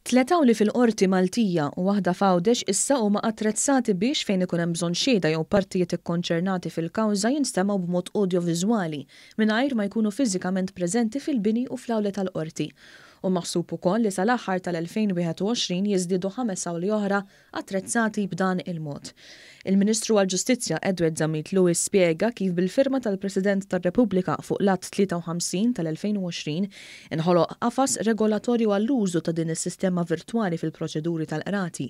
Tlet awli fil-Qorti Maltija u waħda f'Għawdex issa huma attrezzati biex fejn ikun hemm bżonn xhieda jew partijiet ikkonċernati fil-kawża jinstemgħu b'mod awdjoviżwali mingħajr ma jkunu fiżikament preżenti fil-bini u fl-awli tal-Qorti. Hu maħsub ukoll li sal-aħħar tal-2021 jiżdiedu ħames awli oħra attrezzati b'dan il-mod. Il-Ministru għall-Ġustizzja Edward Zammit Lewis spjega kif bil-firma tal-President tar-Repubblika fuq l-Att 53 tal-2020 inħoloq qafas regolatorju għall-użu ta' din is-sistema virtwali fil-proċeduri tal-qrati.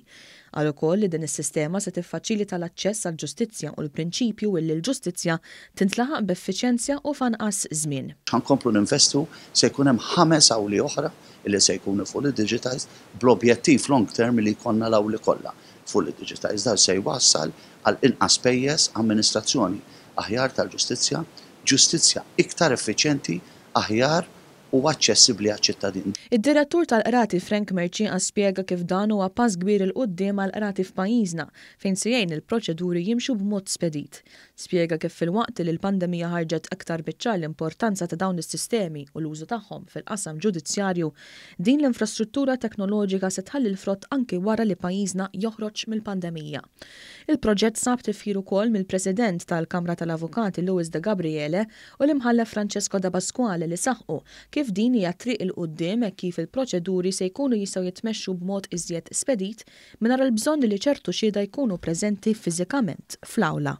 Qal ukoll li din is-sistema se tiffaċilita l-aċċess għall-ġustizzja u l-prinċipju illi l-ġustizzja tintlaħaq b'effiċenzja u f'anqas żmien. Ħa nkomplu ninvestu, se jkun hemm ħames awli oħra illi se jkunu fully digitized bl-objettiv long term li jkollna l-awli kollha fully digitized. Dan se jwassal għal inqas spejjeż, amministrazzjoni aħjar tal-ġustizzja, ġustizzja iktar effiċjenti, aħjar u aċċessibbli għaċ-ċittadin. Id-Direttur tal-Qrati Frank Mercieca spjega kif dan huwa pass kbir 'il quddiem għall-qrati f'pajjiżna fejn se jgħin il-proċeduri jimxu b'mod spedit. Spjega kif filwaqt li l-pandemija ħarġet aktar biċ-ċar l-importanza ta' dawn is-sistemi u l-użu tagħhom fil-qasam ġudizzjarju, din l-infrastruttura teknoloġika se tħalli l-frott anki wara li pajjiżna joħroġ mill-pandemija. Il-proġett sab tifħir ukoll mill-President tal-Kamra tal-Avukati Louis De Gabriele u l-Imħallef Francesco Dabasquale li saħqu kif din hija triq 'il quddiem hekk kif il-proċeduri se jkunu jistgħu jitmexxu b'mod iżjed spedit mingħajr il-bżonn li ċertu xhieda jkunu preżenti fiżikament fl-awla.